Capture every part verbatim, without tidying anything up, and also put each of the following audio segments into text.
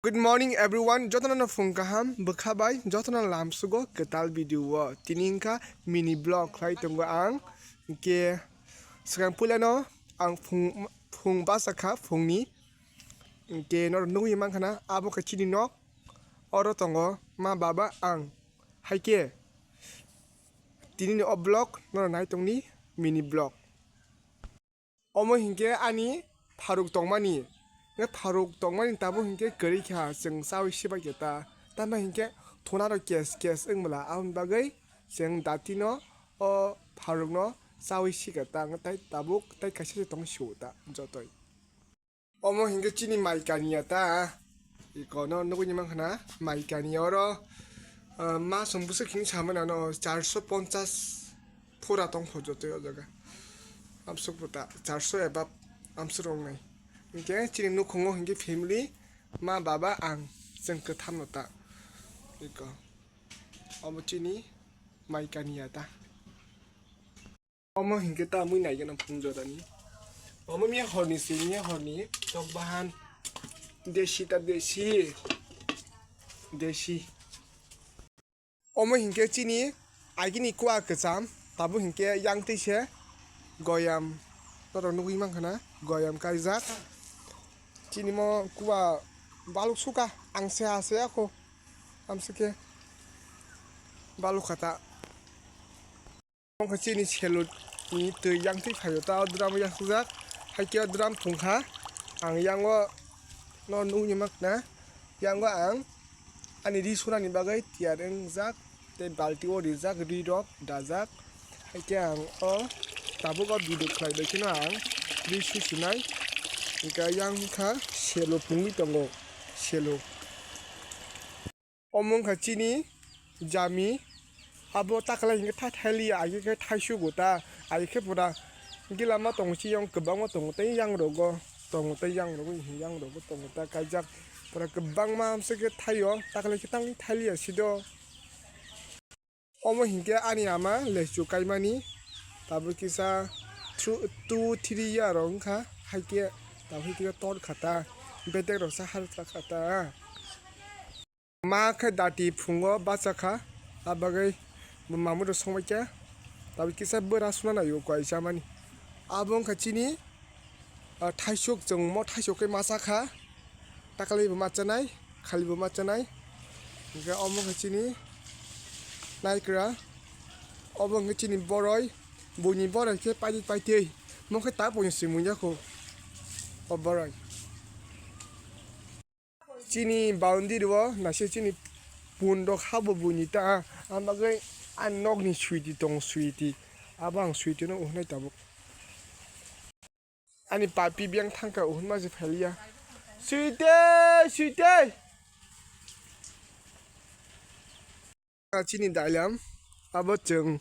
Good morning everyone, jotono no phung kaham bwkha bai jotono lamsugo kwtal video o. Tini wngkha mini vlog khlai tongo ang. Hwnkhe swkang puilano ang phung, phung bachakha phungni. Hwnkhe norok nugwi mankhana abo khe chini nok, oro tongo ma baba ang. Haikhe tinini o vlog norok nai tongni mini vlog. Omo hinkhe ani pharuk tongmani, hwnkhe pharuk tongmani tabuk hinkhe kwrwi kha, chwng chaui sibai khe ta. Tamo hinkhe thunarok kes kes wng bwla, aboni bagwi chwng datino o pharukno chaui si khe ta, hwnkhe tai tabuk tai kaisa se tong sio ta jotoi. Omo hinkhe chini mai kaniya ta. Iko no nugwi ni mankha na mai kaniya oro, ah, masong bwswk hini samani ano charso ponchas pura tong pho jotoi o jaga. Amsuk bo ta charso eba amsuk rok nai. Hinkhe chini nukhungo hinkhe family ma baba ang chwng kwtham no ta. Iko omo chini mai kaniya ta. Omo hinkhe ta mui naigeno phung jorani. Omo miya horni si, miya horni tok bahan. Desi ta desi. Desi. Omo hinkhe chini agini kua kwcham, tabuk hinkhe yang twi se goyam. Norok nugwi mankha na goyam kaijak. Chini mo kua baluk suka, ang se ha se ya kho. Amsike baluk kha ta. Wngkha chini selo ni twi yang twi phaio ta o drum o yaksukjak, haikhe o drum thungkha. Ang yango no nugwi mankha na, yango ang ani ri sunani bagwi tiyar wngjak, tei balti o rijak ri rok dajak. Haikhe ang o tabuk o video khlai bai kheno ang ri susunai, hwnkhe yang wngkha selo phungwi tongo, selo. Omo wngkha chini jami, abo taklai hinkhe tha thailiya, age khe thaisugo ta, age khe pura gila ma tongo, chiyong kwbangma tongo tei yang rogo tongo, tei yang rogo, yang rogo tongo ta kaijak, pura kwbangma amswk khe thaio, taklai khe tang thailiya sido. Omo hinkhe ani ama lechu kaimani, tabuk kisa thru-, two three year rok wngkha, haikhe tabuk kisa tor kha ta, bedek rok sa har kha ta. Ma khe dati phungo bachakha, abagwi bo mamui rok songbaikha, tabuk kisa bwra suna naio koi chamani. Abo wngkha chini, ah, thaisuk, chwng mo thaisuk khe ma chakha, taklai bo ma chanai, khali bo ma chanai. Hwnkhe omo khe chini naikra, obo hwnkhe chini boroi, buini boroi khe paitwi paitwi, mo khe ta buini swimung yakho o boroi. Chini boundary o naisik chini pun rok habo buini ta, ang bagwi ani nokni switi tongo, switi. Abo ang switi no uhunai tabuk. Ani papi biyang thangkha uhunma je phailiya. Switi, switi. Chini dailam, abo chwng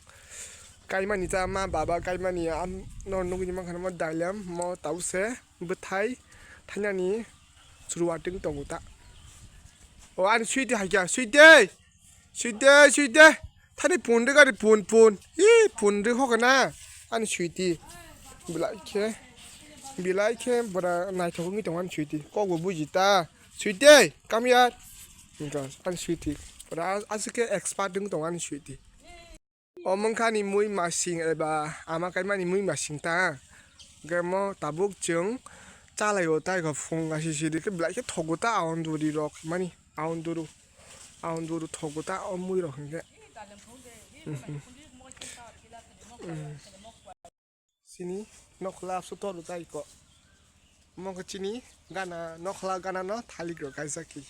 kaimani ta, ma baba kaimani, am, no nugwi mankha mo dailam, mo tause bwthai thainani chwrwatwng tongo ta. O ani switi haikha, switi, switi, switi, thani pun rwgari pun, pun, i pun rwkhokna ani switi. Belai khe, belai khe bwra naithok wngwi tongo ani switi, kokbo buji ta. Sweetie, come here. Hwnkha ani sweetie. Pura aswk khe expert wng tongo ani sweetie. Omo wngkha ani mui masing eba ama kaimani mui masing ta. Hwnkhe omo tabuk chwng chalaio, tei khe phung asi siri khe belai khe thogo ta aon duri rok mani aon duru aon duru thogo ta o mui rok hinkhe. Chini nokhla abso toru ta iko. Omo khe chini gana, nokhla gana no thalik rok kaisa ki.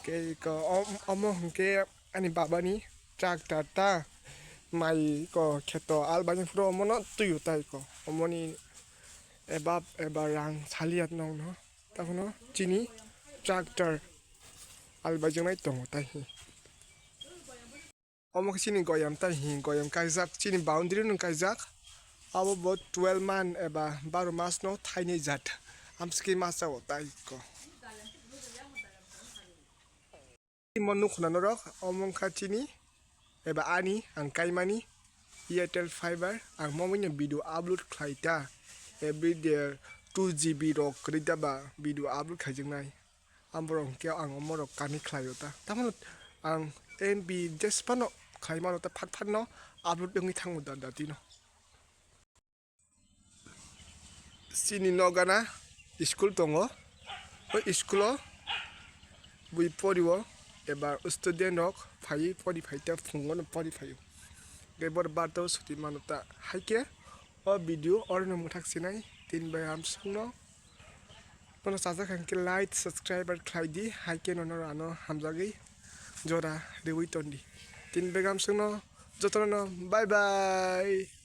Ke iko, om-, omo hwnkhe ani baba ni tractor ta mai iko kheto al bani phuru omo no twi o ta iko. Omo ni ebab eba rang saliya nong no. Takhwno chini tractor al baijak nai tongo tai hi. Omo khe chini goyam tai hi, goyam kaijak, chini boundary no kaijak. Abo bo twelve month eba baro mas no thainai jat. Amswkhe masa o tai ko. Imo nukhuna norok, omo wngkha chini eba ani ang kaimani Airtel fiber, ang mo wngya video upload khlai ta. Every day two G B rok kwrwi da ba video upload khaijaknai. Ang borok hwnkhe ang omorok kani khlaio ta. Tamano ang M B jesphano khlai mano ta, phat phatno upload wngwi thango da, da tino. Chini nokgana school tongo. O school-o bui porio eba student rok phaiwi pori phaita, phungono pori phaio. Tei bor barta o suti mano ta. Haikhe o video orono mwthak sinai tin bai hamsukno. Bono chajak hwnkhe like, subscribe khlai di, haikhe nono ano hamjagwi jora riwi ton di. Tin begam songno jotono bye bye.